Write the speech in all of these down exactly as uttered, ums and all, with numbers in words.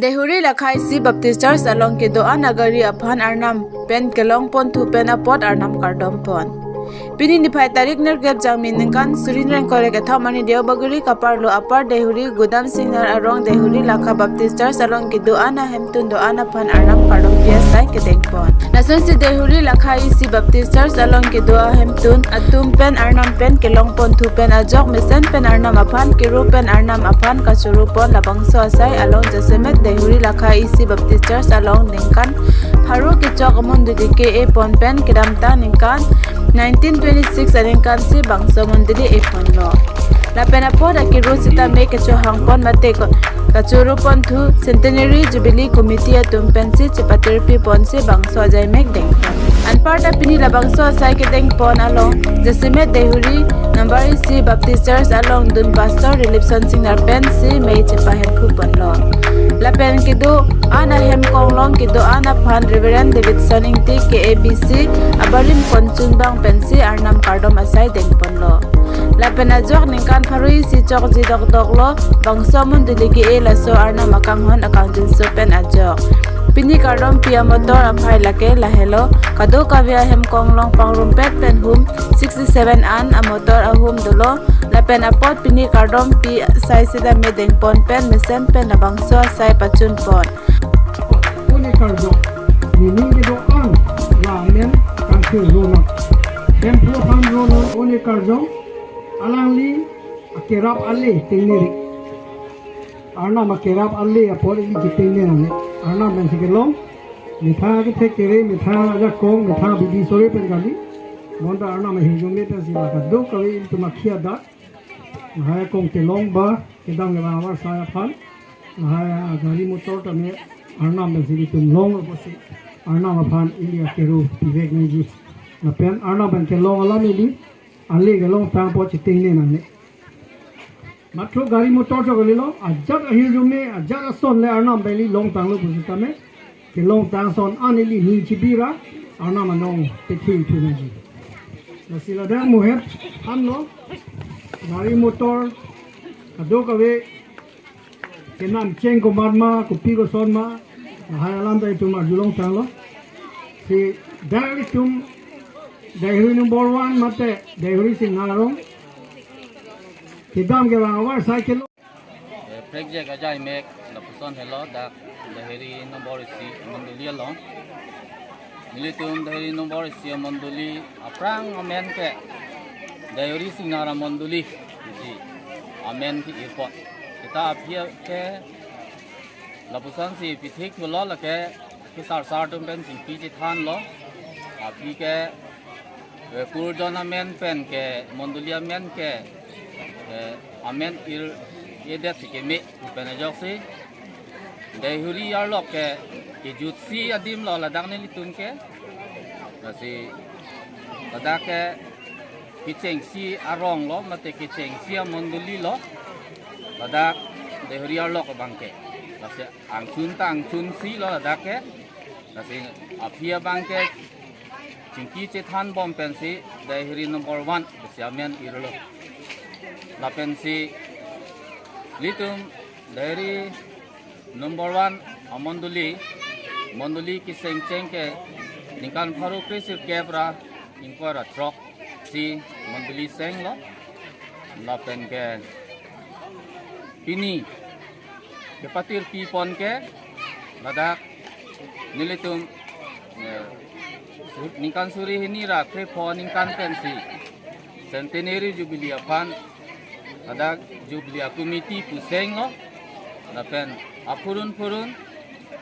Deihori Lakha Isi Baptist Church along kedo-an agari aphan arnam pen kelong ponthu pen apot arnam kardom pon. Pini niphai tarik nerkep Jangmi ningkan suri nrengkok kethom arni Deobaguri kaparlo Upper Deihori Gudam Singnar arong Deihori Lakha Baptist Church along kedo-an ahemtun do-an aphan arnam kardom pi asai kedeng pon. Lasonsi Deihori Lakha Isi Baptist Church along kedo ahemtun atum pen arnam pen kelong ponthu pen ajok mesen pen arnam aphan kero pen arnam aphan kachoro pon labangso asai along jasemet Deihori Lakha Isi Baptist Church along ningkan pharo kechok amondoli ke-e pon pen kedamtang ningkan nineteen twenty-six aningkan si bangso mondoli e ponlo. Lapen apot akero sitame kechohang pon mate ko- kachoro ponthu Centenary Jubilee Committee atum pensi chepatirpi ponsi bangso ajaimek deng pon. Anparta pini labangso asai kedeng pon along jasemet Deihori number isi Baptist Church along dun Pastor Dilipson Singnar pensi mei chepahemphu ponlo. Lapen kedo-an ahem konglong kedo-an aphan Reverend Davidson Ingti K A B C abarim konchunbang pensi arnam kardom asai deng ponlo. Lapen ajok ningkan pharo isi chokji dokdoklo bangso mondoli ke-e laso arnam akanghon akangjinso pen ajok. Pini kardom pi amotor aphai lake lahelo, kadokave ahem konglong pangrumpet pen hum sixty-seven an amotor ahum dolo. Lapen apot pini kardom pi asai sitame deng pon pen mesen pen labangso asai pachun pon. One karjong, nining kedo-an, la amen, kangthir ronon. Templo aphan ronon, one karjong, alangli, akerap ale, tengneri. Arnam akerap ale, apor ili kitengne nane. Arnam pensi kelong, methang kethek kere, methang ajakong, methang bidi sore pen kali. Bonta arnam ahirjume pensi la kadokave ilitum akhia da. Lahai akong kelong ba, kedam kevang avarsai aphan. Lahai agari motor tame arnam pensi ilitum long apotsi arnam aphan ili akero pivek nangji. Lapen arnam pen kelong alam ili, ale kelongtang apot chetengne nangne. Matro gari motor chok kalilo, ajat ahirjume, ajat ason le arnam pen ili longtanglo pusitame. Kelongtang ason an ili ning chibira, arnam anong pethi thu nangji. Lasi ladak muhet anlo, gari motor, kadokave, kenam cheng komat ma, kopi koson ma, lahai alam ta itum arjulongtanglo. Si dak ilitum, Deihori number one mate, Deihori Singnar arong, kedam kevang avarsai kelo. Eh, prekjak ajaimek lapuson helo dak Deihori number isi mondoli along. Nelitum Deihori number isi mondoli aphrang amen ke Deihori Singnar mondoli isi amen ke-e pon. Seta aphi ke lapuson si pithik thulo lake kesarsar atum pen chingki chethanlo. Aphi ke, eh, kurjon amen pen ke, mondoli amen ke, eh, amen ir-edet si keme pen ajoksi Deihori arlok ke kejutsi adim lo ladak nelitum ke. Lasi ladak ke kechengsi arong lo, mate kechengsi amondoli lo. Ladak Deihori arlok abang ke. Lasi angchun ta angchunsi lo ladak ke. Lasi aphi abang ke chingki chethan bom pensi Deihori number one si amen irlo. Lapensi ilitum Deihori number one amondoli, mondoli keseng cheng ke ningkan pharo kre sirkep ra ingkoi ra throk si mondoli senglo. Lapen ke pini kepatirpi pon ke ladak nelitum, eh, su-, ningkan suri hini ra krepho ningkan pensi Centenary Jubilee aphan ladak Jubilee a-committee pusenglo. Lapen aphurun phurun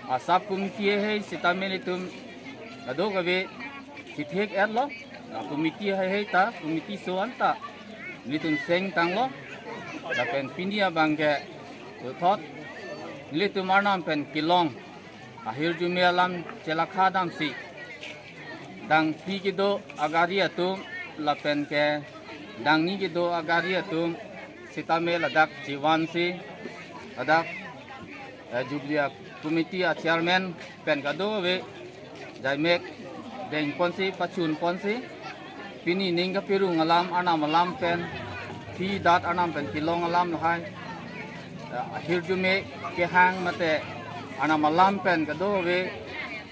a-sub committee hei sitame nelitum kadokave kethek-etlo. A-committee hei hei ta, committee so-an ta nelitum sengtanglo. Lapen pini abang ke puthot nelitum arnam pen kelong ahirjume alam chelakha damsi, dangpi kedo agari atum lapen ke dangni kedo agari atum sitame ladak chevansi, ladak, eh, Jubilee committee a-chairman pen kadokave jaimek deng ponsi, pachun ponsi, pini ning kapirung alam, arnam alam pen, thi dat arnam pen kelong alam lahai, eh, ahirjume kehang mate Arnam alam pen kadokave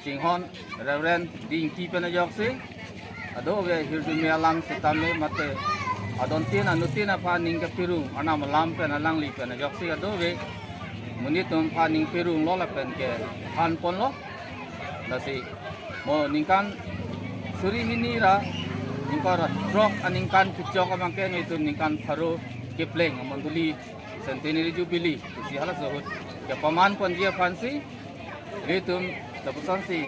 chinghon Reverend Dingki pen ajoksi, kadokave hirdumi alam sitame mate adontin anutin aphan ning kapirung, Arnam alam pen alangli pen ajoksi kadokave monit atum aphan ning pirunglo lapen ke thanponlo. Lasi mo ningkan suri hini ra ingkoi ra throk aningkan kechok abangke nelitum ningkan pharo kepleng amondoli Centenary Jubilee pusi halaso ahut kepaman ponji aphansi nelitum lapuson si